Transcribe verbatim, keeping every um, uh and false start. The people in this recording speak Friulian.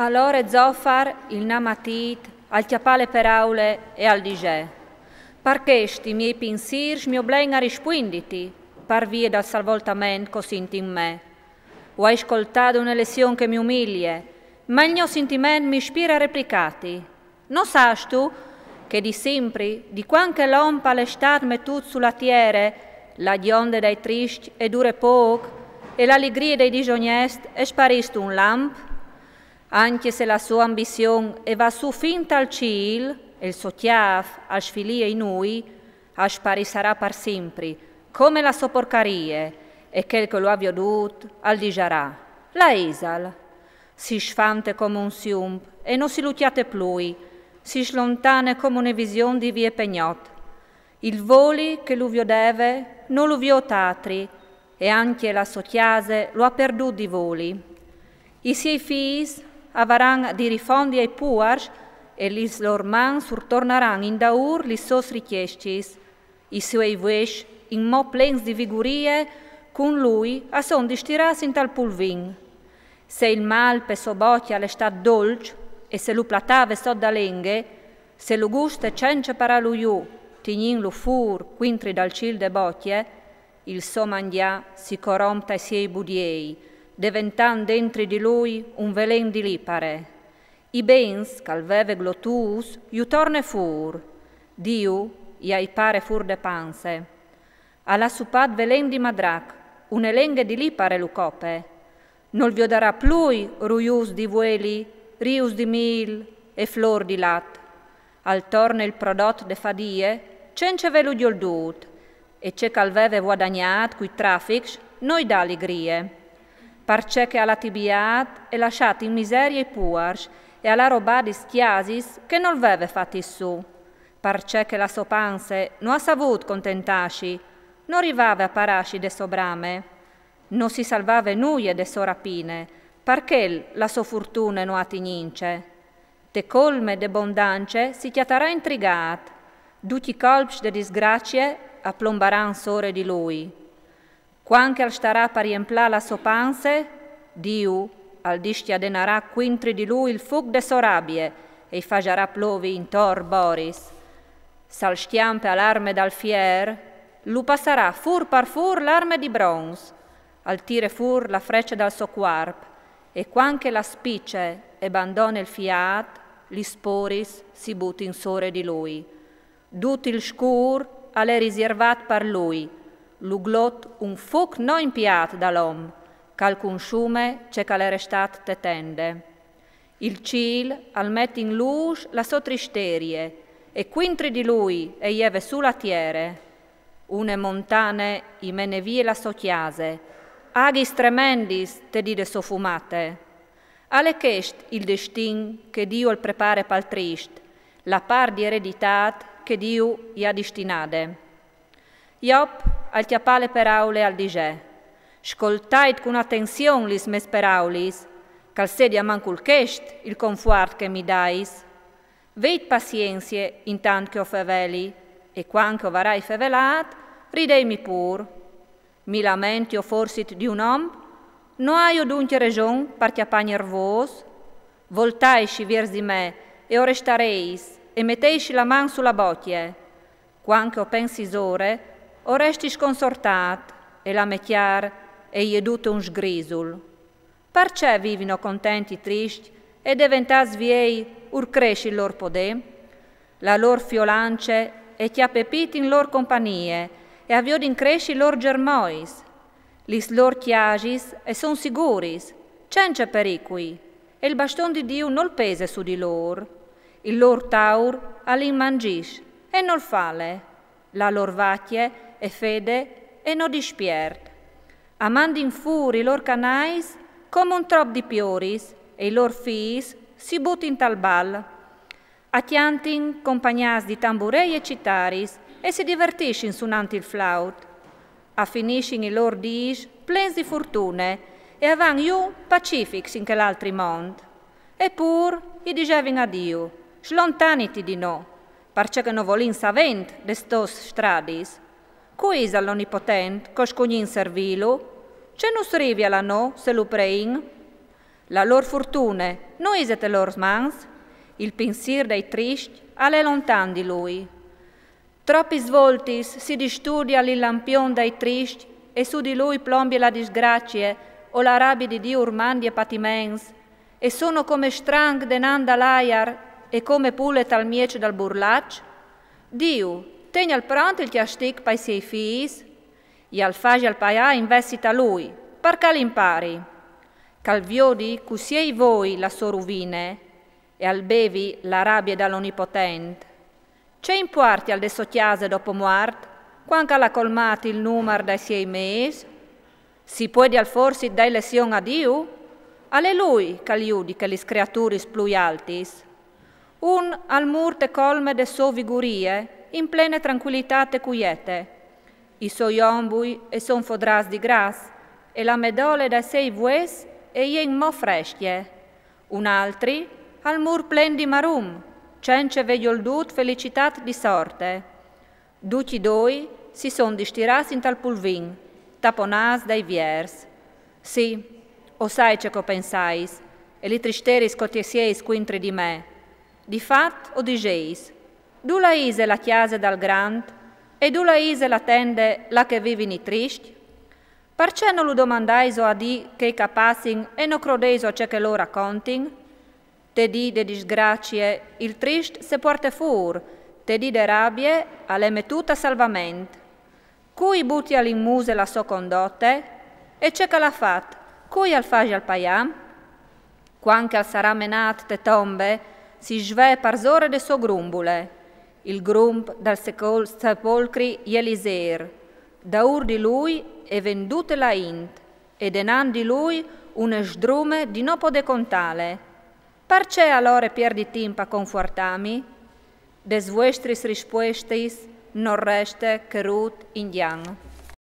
Alore Zofar, il namatît, al cjapà le peraule e al disè: Par chest i miei pinsîrs mi oblein a rispuinditi, par vie dal salvoltament che o sint in me. O ai scoltade une lezion che mi umilie, ma il gno sintiment mi ispire a replicâti. No sâstu che di simpri, di cuant che l'om al è stât metût su la tiere, la gjonde dai triscj e dure pôc, e la ligrie dai disognest e sparìs un lamp? Ancje se la sô ambizion e va sù fin tal cîl, e il so cjâf al sfilie i nûi, al sparissarà par simpri, come la sô porcarie, e chel che lu à viodût al disarà: Là isal. Si sfante come un siump e no si lu cjate plui, si slontane come une vision di vie pe gnot. Il voli che lu viodeve no lu viôt altri, e ancje la sô cjase lu à pierdût di voli. I siei fîs a varan di rifondi ai puars e lis lôr mans ur tornaran indaûr lis sôs ricjessas. I siei vuescj, inmò plens di vigurie, cun lui a son distirâts intal pulvin. Se il mâl pe sô bocje al è stât dolç, e se lu platave sot da lenghe, se lu guste cence parâlu jù, tignintlu fûr cuintri dal cîl de bocje, il so mangjâ si coromp tai siei budiei, deventant dentri di lui un velen di lipare. I bens che al veve glotûts ju torne fûr, Diu i ai pare fûr de panze. Al à supât velen di madrac, une lenghe di lipare lu cope. Nol viodarà plui ruiuts di vueli, rius di mîl e flôr di lat. Al torne il prodot de fadie, cence vêlu gjoldiût, e ce che al veve vuadagnât cui trafics no i dà ligrie. Parcè che al à tibiât e lassât in miserie i puars e al à robadis cjasis che nol veve fatis sù. Parcè che la sô panze no à savût contentâsi, no rivave a parâsi de sô brame. No si salvave nuie de sô rapine, par chel la sô fortune no à tignince. Te colme de bondance si cjatarà intrigât, ducj i colps de disgracie a plombaran sore di lui. Cuant che al starà par jemplâ la sô panze, Diu al discjadenarà cuintri di lui il fûc de sô rabie e i fasarà plovi intor boris. S'al scjampe a l'arme dal fier, lu passarà fûr par fûr l'arme di bronz, al tire fûr la frece dal so cuarp, e cuant che la spice e bandone il fiât, lis sporis si butin sore di lui. Dut il scûr al è risiervât par lui, lu glot un fûc no impiât dal om, che al consume ce che al è restât te tende. Il cîl al met in lûs la sô tristerie, e cuintri di lui e jeve sù la tiere. Une montane i mene vie la sô cjase, aghis tremendis te dì de sô fumate. Al è chest il destin che Diu al prepare pal trist, la part di ereditât che Diu i à destinade. Job al cjapà le peraule e al disè: Scoltait cun atenzion lis mês peraulis, che al sedi almancul chest il confuart che mi dais. Vêt pazienzie intant che o feveli, e cuant che o varai fevelât, rideitmi pûr. Mi lamentio forsit di un om? No aio duncje reson par cjapâ gnervôs? Voltaitsi viers di me e o restarês, e meteitsi la man su la bocje. Cuant che o pensi sore, o resti sconsortât, e la mê cjar e je dute un sgrisul. Parcè vivino contents i triscj e deventâts viei ur cressi il lôr podê? La lôr fiolance e cjape pît in lôr compagnie e a viodin cressi i lôr gjermois. Lis lôr cjasis e son siguris, cence pericui, e il baston di Diu nol pese su di lôr. Il lôr taur al in mangìs e nol fale. La lôr vacje e fede e no dispiert. A mandin fûr i lôr canais come un trop di pioris, e i lôr fîs si butin tal bal. A cjantin compagnâts di tamburei e citaris e si divertissin sunant il flaut. A finissin i lôr dîs plens di fortune e a van jù pacifics in chel altri mont. E pûr i disevin a Diu: Slontaniti di nô, parcè che no volìn savê des tôs stradis. Cui isal l'Onipotent che o scugnìn servîlu? Ce nus rivie a nô se lu preìn? La lôr fortune no ise tes lôr mans? Il pinsîr dai triscj al è lontan di lui. Tropis voltis si distudial il lampion dai triscj e su di lui plombie la disgracie o la rabie di Diu urmandie patiments, e sono come stranc denant dal aiar e come pule tal mieç dal burlaç. Diu tegnial pront il cjastic pai siei fîs, e al fasial paiâ invezit a lui, par ch'al impari, ch'al viodi cu siei voi la sô ruvine e al bevi la rabie dal Onipotent. Ce impuartial de sô cjase dopo muart, cuant ch'al à colmât il numar dai siei mês? Si puedial forsit dâi lezion a Diu? Al è lui ch'al judiche lis creaturis plui altis. Un al mûr te colme de sô vigurie, in plene trancuilitât e cuiete. I soi ombui e son fodrâts di gras, e la medole dai siei vues e je inmò frescje. Un altri al mûr plen di marum, cence vê gjoldût felicitât di sorte. Ducj i doi si son distirâts intal pulvin, taponâts dai viers. Sì, o sai ce che o pensais, e li tristeris che o tiesieis cuintri di me. Di fat o diseis: dulà ise la cjase dal grant? E dulà ise la tende là che vivin i triscj? Parcè no lu domandaiso a Dî chei ch'a passin e no crodeiso a ce che lôr a contin? Te dì de disgracie il triscj se puarte fûr, te dì de rabie al è metût a salvament. Cui butial in muse la sô condote? E ce ch'al à fat, cui al fasial paiâ? Cuant ch'al sarà menât te tombe, si svee parsore de sô grumbule. Il grump dal secol-, sepolcri e je lizêr. Daûr di lui e ven dute la int, e denant di lui une sdrume di no podê contâle. Parcè alore pierdi timp a confuartâmi? Des vuestris rispuestis nol reste che rût injan.